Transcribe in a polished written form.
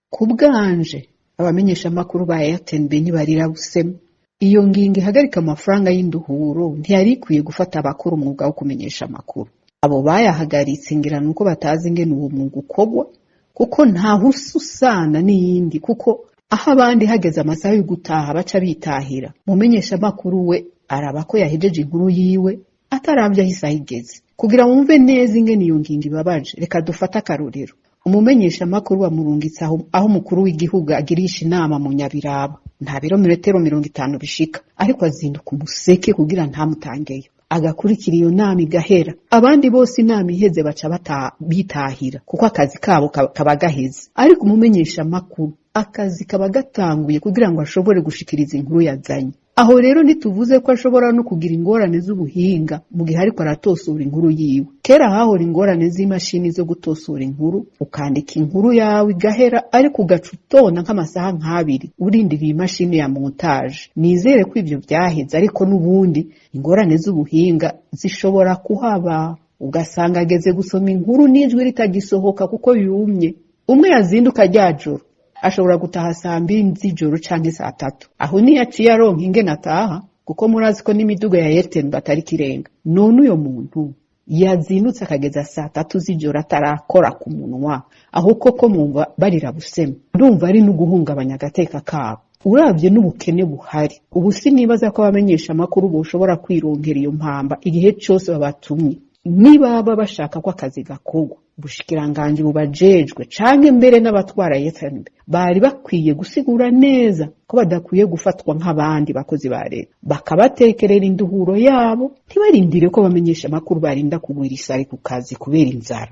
Ku bwanje, abamenyeshamakuru ba RTNB ntibarira busema. Iyo ngingo ihagarika amafaranga y'induhuro ntiyari ikwiye gufata abakora umwuga wo kumenyesha amakuru. Abo bayahagaritse ngira nuko batazi ingene uwo mwuga ukorwa, kuko ntaho usa n'iyindi, kuko aho abandi hageze amasaha yo gutaha baca bitahira, umumenyeshamakuru we araba ko yahejeje inkuru yiwe ataravye aho isaha igeze. Kugira wumve neza ingene iyo ngingo ibabaje, reka dufate akarorero. Umumenyeshamakuru bamurungitse aho umukuru w'igihugu agirisha inama mu Nyabiraba, nta birometero 50 bishika, ariko azinduka umuseke kugira ntamutangeyo, agakurikira iyo nama igahera. Abandi bose inama iheze baca bitahira kuko akazi kabo kaba gaheze, ariko umumenyeshamakuru akazi kaba gatanguye kugira ngo ashobore gushikiriza inkuru yazanye. Aho rero ntituvuze ko ashobora no kugira ingorane z'ubuhinga mu gihe ariko aratosora inkuru yiwe. Kera hahora ingorane z'imashini zo gutosora inkuru, ukandika inkuru yawe igahera, ariko ugaca utona nk'amasaha nk'abiri urindiriye imashini ya montage. Nizere ko ivyo vyaheze, ariko n'ubundi ingorane z'ubuhinga zishobora kuhaba, ugasanga ageze gusoma inkuru n'ijwi ritagisohoka kuko yumye. Umwe yazinduka ryajoro ashobora gutaha saa 2 z'ijoro canke saa 3, aho niyo aciye aronka ingene ataha, kuko murazi ko n'imiduga ya RTNB atari ikirenga. None uyo muntu yazindutse akageza saa 3 z'ijoro atarakora ku munwa, aho koko mwumva barira busema? Ndumva ari no guhungabanya agateka kabo. Uravye n'ubukene buhari ubu, sinibaza ko abamenyesha amakuru boshobora kwironkera iyo mpamba igihe cose babatumye. Nibaba bashaka ko akazi gakorwa, ubushikiranganji bubajejwe canke mbere n'abatwara RTNB bari bakwiye gusigura neza ko badakwiye gufatwa nk'abandi bakozi ba leta, bakabatekerera induhuro yabo, ntibarindire ko bamenyesha amakuru barinda kugwira isari ku kazi kubera inzara.